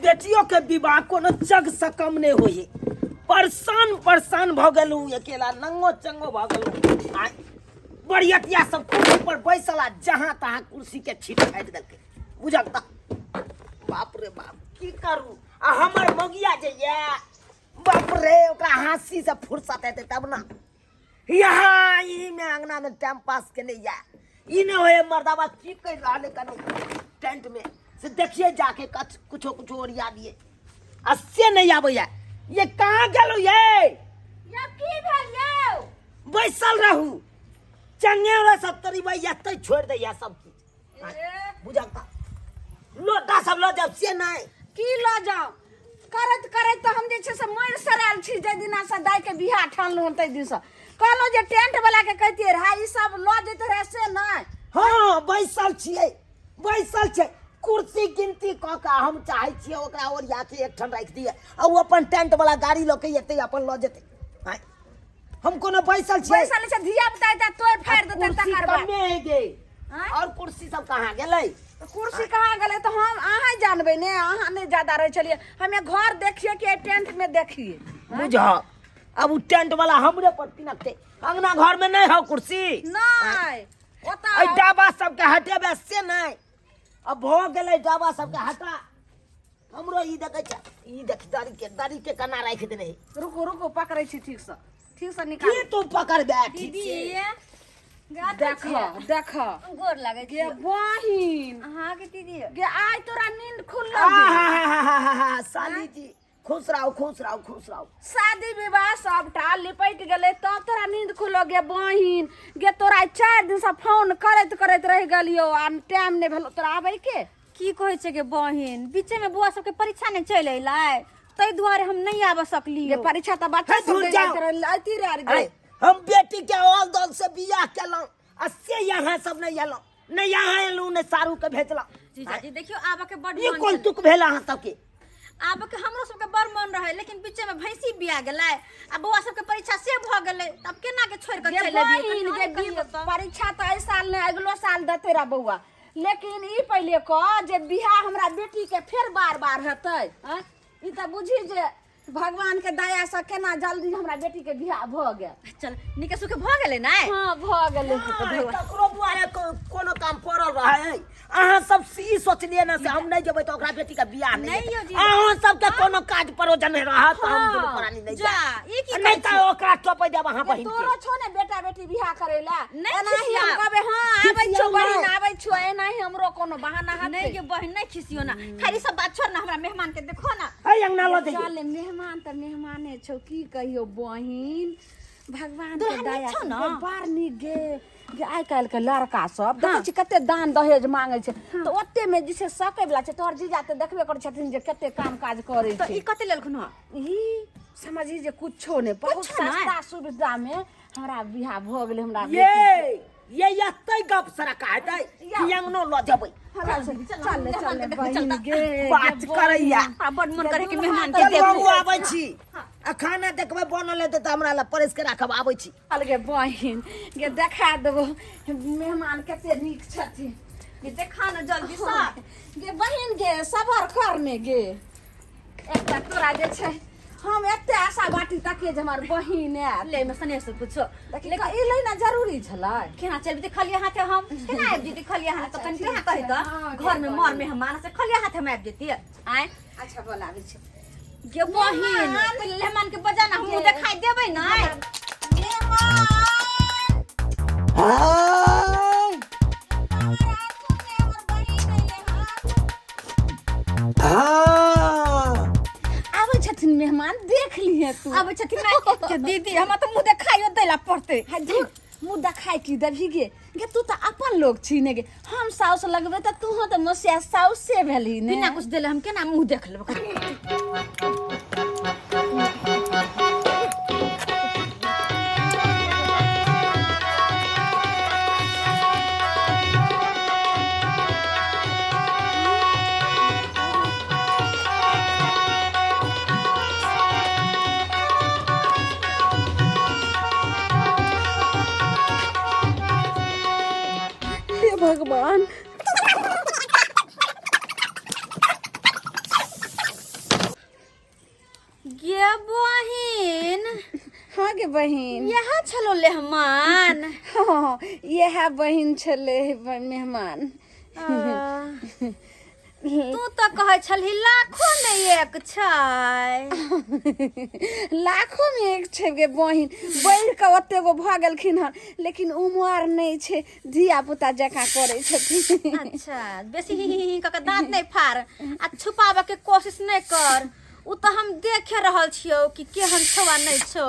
बेटियो के विवाह कोनो जग से कम नहि होइ है। परेशान परेशान भऽ गेलहुँ, अकेला नंगो चंगो भऽ गेलहुँ। आय बरियतिया सब कुर्सी पर बैसल आ जहाँ तहाँ कुर्सी के छीट फाड़ि देलकै, बुझल तऽ? बाप रे बाप, की करू? आ हमर मौगिया जे ये, बाप रे, ओकरा हँसी से फुर्सत हेतै तब ने। यहाँ ई में अंगना में टाइम पास केने या ई ने होए मर्दाबा की कर रहल है कनो टेंट में से देखिए जाके कछ कुछो कुछो ओरिया दिए आ से नहीं आबैया। ये कहाँ गेलौ ये? या की भेल यौ? बैसल रहू चंगे रह सब तरी भाई एतै छोड़ दैया सब चीज। बुझल तऽ? लोटा सब लऽ जाब से नहीं। की लऽ जाउ? करैत करैत तऽ हम जे छै से मरि सरायल छी। जाहि दिना से दाइ के बियाह ठानलहुँ ताहि दिनसँ कहलहुँ जे टेंट वाला के कहितियै रहए ई सब लऽ जैते रहए, से नहि। हाँ, बैसल छियै, बैसल छै कुर्सी गिनती कऽ कऽ। हम चाहै छियै ओकरा ओरिया के एकठाम राखि दियै आ ओ अपन टेंट वाला गाड़ी लऽ के एतै, अपन लऽ जेतै। आँय, हम कोनो बैसल छियै? बैसल छै, धिया पुता एतै तोड़ि फाड़ि देतै। कुर्सी तकर बाद कमे है गे। आँय? और कुर्सी सब कहाँ गेलै? तऽ कुर्सी कहाँ गेलै तऽ हम अहाँ जानबै ने, अहाँ नहि ज्यादा रहै छलियै। हमे घर देखिए कि एहि टेंट में देखिए? बुझ, अब उ टेंट वाला हमरे पर पिनकते। अंगना घर में नहीं हो कुर्सी? नहि, ओतऽ एहि डाबा सबके हटेबे से नहीं। अब भऽ गेलै, डाबा सबके हटा। हमरो ई देखै छै, ई देख, दाढ़ी के, दाढ़ी के कना राखि देने है। रुकू रुकू, पकड़ै छी ठीकसँ, ठीकसँ निकाल। की तू पकड़बे ठीक दीदी से? देख देख। गोर लागै गे बहिन। अहाँके दीदी। गे, आइ तोरा नींद खुलल। आहाहाहाहा, साली जी, खुश रहो, खुश रहो, खुश रहो। शादी विवाह सबटा लिपटि गेलै तब तोरा नींद खुलो। गे बहिन गे, तोरा 4 दिन से फोन करैत करैत रहि गेलियो आ टाइम नहि भेलो तोरा आबै के। की कहै छै गे बहिन, बीचे में बौआ सबके परीक्षा नहि चलि अयलै, ताहि दुआरे हम नहि आबऽ गे सकलियै। परीक्षा तऽ बच्चा हे, सब धुर दै जाओ। जाइत रहै, अइती रे गे। अरे, हम बेटी के ऑल दल से बियाह केलहुँ आ से यहाँ सब नहीं एलहुँ, नहीं यहाँ एलहुँ, नहीं सारू के भेजलहुँ। जीजाजी, देखियौ, आबऽ के बड ई मन कोन छलै। तुक भेल अहाँ सबके? आबऽ के हमरो सबके बड़ मन रहै, लेकिन बीचे में भैंसी बिया गेलै आ बौआ सबके परीक्षा से भऽ गेलै, तब केना के छोड़ि कऽ गे चलि अबियै? बहिन कनि गे, आओर कहियौ तऽ। परीक्षा तऽ एहि साल नहि, अगिलो साल देतै रे बौआ, लेकिन ई पहिले कह जे बियाह हमरा बेटी के फेर बार बार हेतै? आँय? ई तऽ बुझी जे भगवान के दया से केना जल्दी हमरा बेटी के बियाह भऽ गेल। चल, नीके सुखे भऽ गेलै ने? हाँ, भऽ गेलै। नहि, ककरो दुआरे कोनो काम पड़ल रहै, अहाँ सब ई सोचलियै ने से हम नहि जेबै तऽ ओकरा बेटी के बियाह नहि नहि हेतै। यौ जी। अहाँ सबके कोनो काज परोजन नहि रहत तऽ हम दुनू हाँ। प्राणी नहि जा, जायब। ई की नहि कहै तऽ छियै? ओकरा टपै देब अहाँ बहिन के। तोरो छौ ने बेटा बेटी बियाह करे ला? नहि एनाही हम खिसियाब। कहबै, हाँ आबै छौ खिसियाउ बहिन, नहि। आबै छौ, एनाही हमरो कोनो बहाना हेतै। नहि गे बहिन, नहि खिसियो ना। खैर, ई सब बात छोड़ ना, हमरा मेहमान के देखो ना। है, अंगना लऽ जइयौ। चल, मेहमान तऽ मेहमाने छौ। की कहियौ बहिन, भगवान के दुल्हा नीक दया छौ से ने? बड़ नीक गे। गे, आइ काल्हि के लड़का सब देखै छी कते दान दहेज मांगै छै, तऽ ओते मे जे छै सकै वला छै। तोहर जीजा तऽ देखबे करै छथिन जे कते काम काज करै तऽ छै। ई कते लेलखुन हँ? ई समझी जे कुछो नहि, बहुत कुछो नहि? सस्ता सुविधा मे हमरा बियाह भऽ गेलै हमरा ये बेटी के। ये एतै गप सरका हेतै कि अंगनो लऽ जेबै? चल चल चल बहिन गे। बात करैया। हमरा बड मन करे कि मेहमान के चलू, देखू। हमहूँ आबै छी आ खाना देखबै बनल हेतै तऽ हमरा लए परसि के राखब, आबै छी। चल गे बहिन गे, देखा देबो मेहमान कते नीक छथिन। गे, देखा ना जल्दी से। गे बहिन गे, सबर कर ने गे। एकटा तोरा जे छै हम एते आशा बाटी तकिए जे हमर बहिन आयत। ले में सने से कुछो। देखी, ई लेना जरूरी छलै? केना चलबी खलिया हाथे? हम केना आबि जेती खलिया हाथे? तऽ कनि ठीक केना छै, कहि तऽ हाँ, घर में गे मर मेहमान से खलिया हाथे हम आबि जेती आय? अच्छा, बोलाबै छी। गे बहिन, पहिले मेहमान के बजाना, हम मुँह देखाई देबै ना। मेहमान। हाय। हाँ। आबै छथिन मेहमान, देख लिहे तू। आबै छथिन ना के दीदी, हमरा तऽ मुँह देखाइयो दैला पड़तै। हाय धुर, मुँह देखाय की देबही गे? गे, तू तऽ अपन लोग छी ने गे, हम साउस लगबै तऽ तू तऽ मसिया साउसे भेलही ने। बिना कुछ देले हम केना मुँह देख लेबै? हे भगवान। हाँ गे बहिन। इएह छलो लेहमान? हाँ, इएह बहिन छलै मेहमान। तू तऽ कहै छलही लाखो मे एक छै। लाखो मे एक छै गे बहिन, बढ़ि कऽ ओते गो भऽ गेलखिन हन, लेकिन उमर नहि छै, धिया पुता जकाँ करै छथिन। अच्छा, बेसी ही ही ही कऽ के दाँत नहि फाड़ आ छुपाबऽ के कोशिश नहि कर, ओ तऽ हम देखे रहल छियौ कि केहन छौ आ नहि छौ।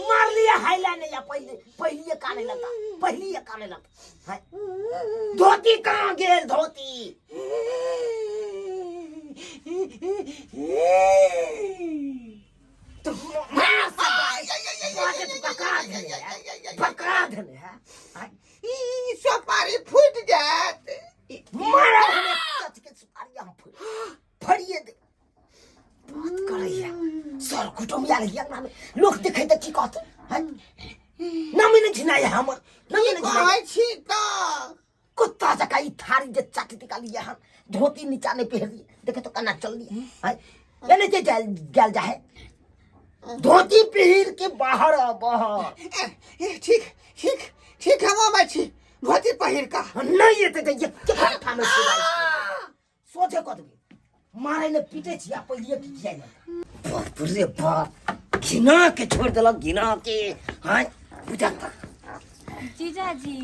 मार लिया हाइला नहीं या पहले पहले काने लगता, पहले काने लगता। हाय। धोती कहाँ गेल धोती? तो मार सब पकड़ा देने है, पकड़ा देने है। हाय। ई सुपारी फूटि जायत। मारा हमें सच के सुपारी हम फड़िए दे। बात करैया सर कुटुम यार अंगना में लोक देखे तऽ की कहतै? हैं? नामे नहि छिनाय हमर, नामे की नहि छिनाय। कहै छी तऽ कुत्ता जकाँ ई थारी जे चाट निकालिए हन, धोती नीचा नहि पहिरलिए, देखे तो केना चललिए। हैं? एने जे जायल गेल जाहे, धोती पहिर के बाहर आ, बाहर। ए, ए, ठीक ठीक ठीक, हम अबै छी धोती पहिर कऽ। नहि एतै तऽ एके घंटा में सुनाइ सोझे कऽ देबै। मारै ने पीटे छी आ पहिले की किया नहि। बाप रे बाप, घिना के छोड़ि देलक, घिना के। हाँ बुझल तऽ। जीजाजी।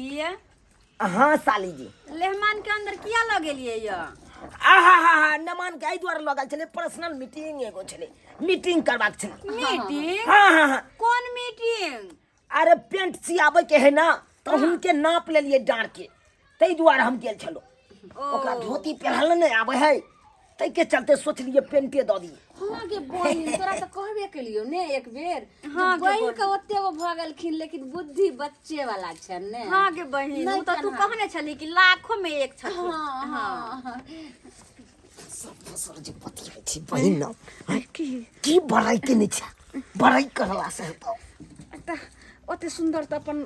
हाँ साली जी। लेहमान के अंदर किया लऽ गेलियै यऽ? आहा हा हा, नमान के एहि दुआरे लगल छलै, पर्सनल मीटिंग एगो छलै, मीटिंग करबाक छलै। मीटिंग? हाँ हाँ हाँ। कोन मीटिंग? अरे पेंट सियाबै के है ना, तऽ हुनके नाप लेलियै डाँड़ के, ताहि दुआरे हम गेल छलहुँ। ओकरा धोती पहिरल नहि आबै है, ताहिके चलते सोचलियै पेंटे दऽ दियै। हाँ गे बहिन, तोरा तऽ कहबे केलियौ ने एक बेर। हाँ गे बढ़ि बहिन। कऽ ओते गो भऽ गेलखिन, लेकिन बुद्धि बच्चे वाला छनि ने। हाँ गे बहिन, नहि ओ तऽ तू केना। कहने छली कि लाखो में एक छथिन। हाँ हाँ। सब दोसर जे बतियाइ छी बहिन न, आँय, की बड़ाई के नहि छै, बड़ाई करला से हेतौ? तऽ ओते सुन्दर तऽ अपन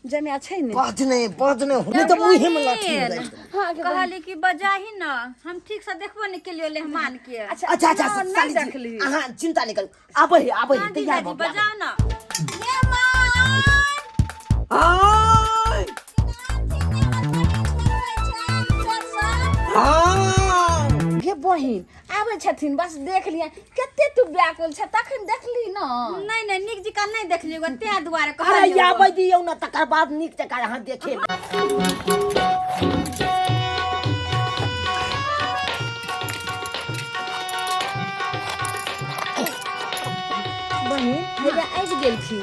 जमाय छै ने। बजने बजने नहि तऽ मुँहे में लाठी बहिन, मारि देतौ। हाँ गे बहिन। कहली कि बजाही न, हम ठीक से देखबो नहि केलियो लेहमान के। अच्छा अच्छा अच्छा। नहि, नहि साली जी, देखली। अहाँ चिंता नहि करू, आबै है, आबै है। हाँ तैयार जीजाजी, भऽ के आबै। बजाओ न मेहमान। आय हाँ। गे बहिन, आबै छथिन, बस देख लियै। कते तू व्याकुल छ, तखन देखली न? नहि नहि, नीक जकाँ नहि देखलियै गो, तें दुआरे अरे कहलियौ। आबै दियौ ने, तकर बाद नीक जकाँ अहाँ देखे। बहिन, हैया आबि गेलखिन।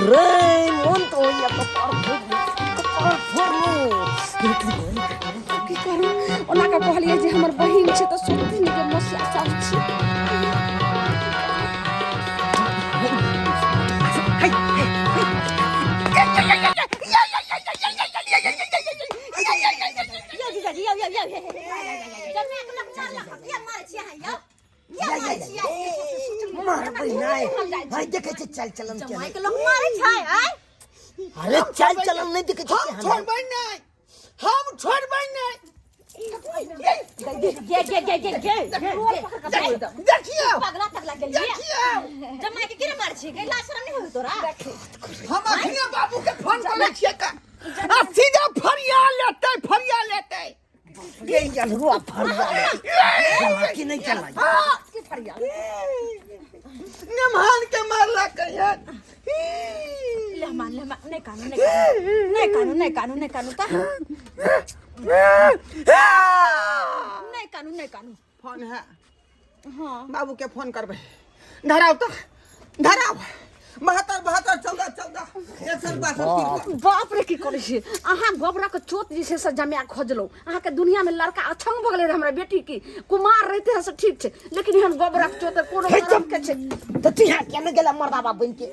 रे मोन तऽ होइया कपार फोड़ि ली, कपार फोड़लू। की करू, ओना कऽ कहलियै जे हमर बहिन छै, तऽ सोचथिन जे मौसिया सब छी। यौ जीजाजी, यौ यौ यौ, जमाय के लोक मारलक, किया मारै छियै अहाँ यौ? किया मारै छियै? मारबै नहि, भाइ देखै छै चाल चलन के। जमाय के लोक मारै छै आय? अरे चाल चलन नहि देखै छै हम केहन है। छोड़बै नहि, हम छोड़बै नहि। गे गे गे गे गे, देखियौ। पगला तगला गेलियै? देखियौ। जमाय के केना मारै छियै? लाज शरम नहि होय तोरा? हम अखने बाबू के फोन करै छियै का आ सीधा फरिया लेतै, फरिया लेतै। गे अलगुआ फरिया लेतै कि नहि चला? की फरिया? नमहान के मारलक यार। लेहमान लेहमान, नहि कानू, नहि कानू, नहि कानू, नहि कानू, नहि कानू तऽ नहि कानू, नहि कानू। फोन है? हाँ। बाबू के फोन करबै, धराउ तऽ धराउ। 72 72 14 14 162 तिरपन। बाप रे की करै छी अहाँ गोबरा के चोट जे छै से जमा खोजलहुँ अहाँके दुनिया में लड़का अछंग भऽ गेलै रहै हमरा बेटी की कुमार रहिते है से ठीक छै लेकिन एहन गोबरा के चोट कोनो हे करम के छै तऽ तू यहाँ किया नहि गेला मर्दाबा बनि के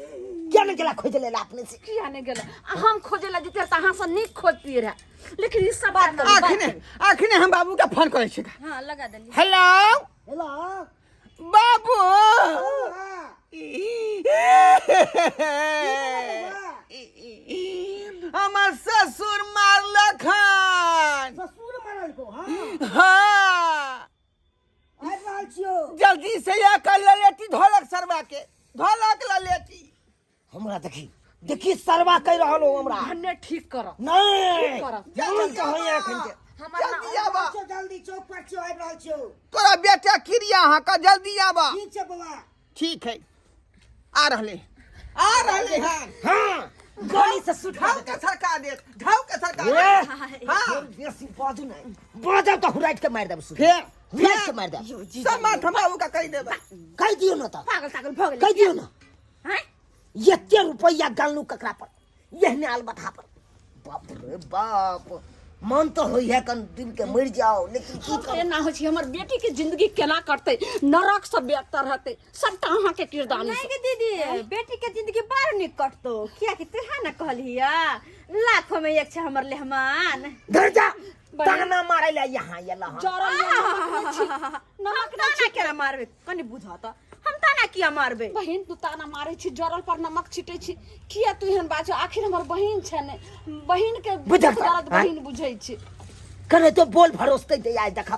किया नहि गेला खोज लेला अपने से किया नहि गेलै आ हम खोजै लए जैतियै तऽ अहाँसँ नीक खोजतियै रहए लेकिन ई सब बात अखने अखने हम बाबू के फोन करै छी हाँ लगा देली हेलो हेलो बाबू हमर ससुर मारलक हन ससुर मारल को हाँ हाँ आबि रहल छियौ जल्दी से या कर ललेटी धोलक सरवा के धोलक ललेटी हमरा देखी देखी सरवा कहि रहल हो हमरा भने ठीक करब नहीं करब। मन तऽ होइए एखन के जल्दी आबा जल्दी चौक पर छियौ आबि रहल छियौ तोरा बेटा क्रिया अहाँ का जल्दी आबा ठीक छै बौआ ठीक है आ रहले आ रहले हैं हाँ गोली से सुट घाव के सरका देत घाव के सरका ए, देत हाँ बेसी बाजू नहीं बाजब तऽ हुराइट के मारि देब सुट फेर हुराइट के मारि देब सब माथ हमरा उ का कहि देबै कहि दियौ ने तऽ पागल तागल भऽ गेलै कहि दियौ ने हैं एते रुपैआ गलनू ककरा पर एहने अलबथा पर बाप रे बाप मन तो होइ है कन दिन के मर जाओ लेकिन की हम करू एना होइ छै हमर बेटी के जिंदगी केना कटतै नरक से बेहतर रहतै सबटा अहाँके किरदानी नहीं के दीदी बेटी के जिंदगी बड़ निक कटतो किया कि तू है ना कहलिया लाखों में एक छै हमर लेहमान धर जा बढ़िया। ताना मारे ला यहाँ ये ला जरल नमक नहि छी हम नमक नहि ताना छी केना मारबे कनि बुझ त हम ताना किया मारबे बहिन तू ताना मारै छी जरल पर नमक छिटै छी किया तू एहन बात आखिर हमर बहिन छै ने बहिन के बुझल दुख दर्द आँय? बहिन बुझै छी करे तो बोल भरोसते दे आज देखा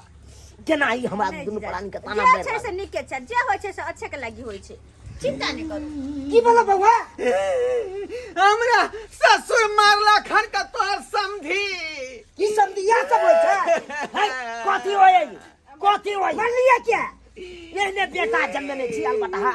केना ई हमरा दुनू प्राणी के ताना जे मारि छै रहल। से नीके छै जे होइ छै से अच्छे के लागि होइ छै चिंता नहि करू की बोला बउआ हमरा ससुर मारला खन का तोहर समधी की समझी इएह सब होइ छै है, कथी होइ कथी होइ मानलियै किया एहने बेटा जन्मेने छी अलबतहा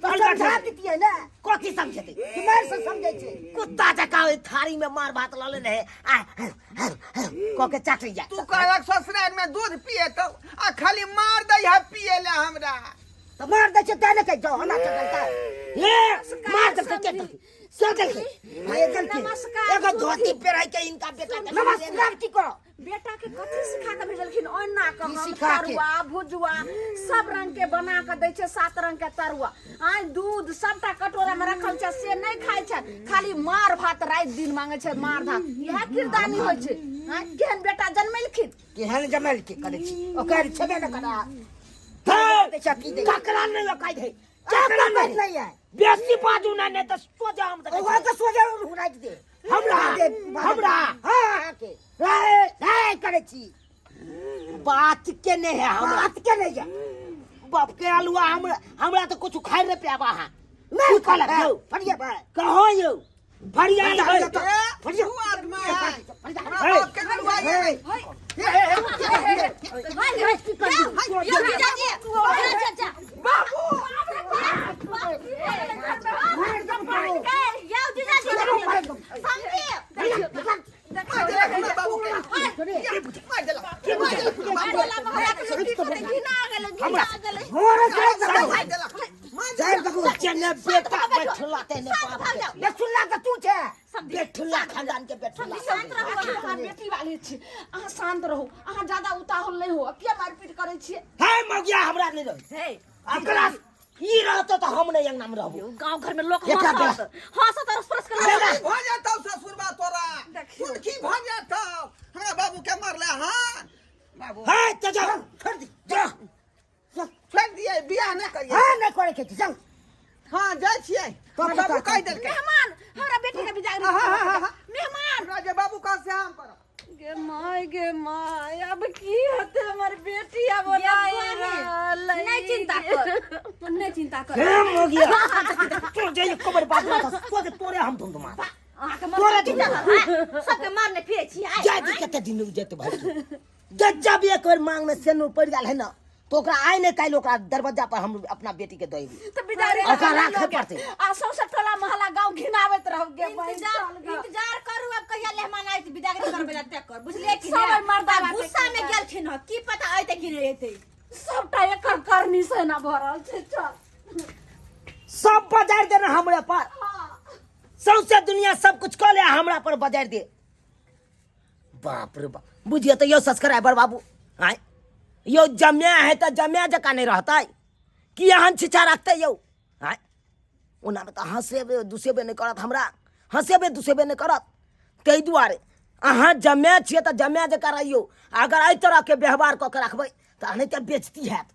तऽ समझा दितियै ने कथी समझेतै कि मारि से समझै छै कुत्ता जकाँ ओहि थारी में मार भात लऽ लेने है आ कऽ के चाटैया तू कहलक ससुराल में दूध पिए तो आ खाली मार दै है पिए ले हमरा तऽ मार दै छै तैं ने कहै छौ हमरा चकलता हे मार देलकै के देलकै के देलकै हाँ, ये देलकै। नमस्कार एगो धोती पेराइ के इनका बेटा के नमस्कार की करो बेटा के कथी सिखा के भेजलखिन ओना के की हम सिखा के? तरुआ भुजुआ सब रंग के बना के दै छै सात रंग के तरुआ आय दूध सबटा कटोरा में रखल छै से नहीं खाइ छै खाली मार भात राति दिन मांगे छै मार भात इएह किरदानी होइ छै आँय केहन बेटा जन्मेलखिन केहन जमल के करै छी ओकर छेबे ने करा हे, की दै ककरा नहि औकात है ककरा ककरा नहीं नहीं है बेसी बाजू ना नहीं तो सोजा हम देखै ओकरा छियै। तऽ सोझे हुराकि दे हमरा दे हमरा हाँ हाँ के रे रे करै छी बात के नहीं है हमरा बात के नहीं है बाप के अलुआ हमरा हमरा तो कुछ खाइ नहीं पाबा है नहीं की कहलक यौ फरिया भाई कहो यौ फरिया है ए, तू आदमी है हमरा हे। बाप के गलुआ ये यौ जीजाजी जा जा बाबू यौ जीजाजी समझी मार देलक हमरा बाबू के मार देलक मार देलक घिना गेलै मार देलक मार जाय देखो चने बेटा बैठला तेने बाप के ये सुनला तऽ तू छै बैठला खानदान के बैठला शांत रहू अहाँ बेटी वाली छी अहाँ शांत रहू अहाँ ज्यादा उताहुल नहि हो किया मारपीट करै छियै हे मगिया हमरा नहीं रहे हे एकरा ई रहतो तो हम नहीं अंगना में रहबो गांव घर में लोग एकरा हंसत हंसत और स्पर्श कर सुनकी भऽ जेतौ ससुरबा तोरा सुनकी भऽ जेतौ हमरा बाबू के मारले हाँ बाबू हे ते जा छोड़ दी जा छोड़ दिए बियाह नहि करिए हाँ नहीं करे के छै, चल हाँ जाइ छियै तो हमरा बाबू कहि देलकै मेहमान हमरा बेटी के बिदाई हाँ, हाँ, हाँ, हाँ। मेहमान हमरा जे बाबू कह से हम करब गे माय गे माय अब की होते हमर बेटी अब नहीं नहीं चिंता कर नहीं चिंता कर हे मगिया तू जे कबर बात ना तो के तोरे हम धुम धुमा अहाँके तोरा मन चिंता कर हाँ? सबके मारने फिरे छी आइ जाय दी कते दिन जेते भाई गजब एक बेर मांग में सेनु पड़ गेल है ना तो ओकरा आइ ने काल्हि ओकरा दरवाजा पर हम अपना बेटी के दएबी तो बिदारी ओकरा राखे पड़तै। आ सौंसे टोला मोहल्ला गांव घिनाबैत रहू गे बहिन इंतजार चल गे। इंतजार करू अब कहिया मेहमान आयत विदागरी करबै ला तय कर बुझलियै कि सब नहि मर्दा आ बाटे गुस्सा में गेलखिन हँ की पता अयतै कि नहि अयतै सबटा एकर करनी से ना भरल छै चल सब बजारि देने हमरे पर। सौंसे दुनिया सब कुछ कऽ ले, हमरा पर बजारि दे। बाप रे बाप, बुझिए तऽ यौ सब्सक्राइबर बाबू, आँय यौ, जम्या है तऽ जम्या जकाँ नहि रहतै की? एहन छिछा रखतै यौ? आँय, ओनामे तऽ हँसेबे दुसेबे नहि करत, हमरा हँसेबे दुसेबे नहि करत। ताहि दुआरे अहाँ जम्या छियै तऽ जम्या जकाँ रहियौ। अगर एहि तरहके व्यवहार कऽ के रखबै तऽ एनाहिते बेजती हैत।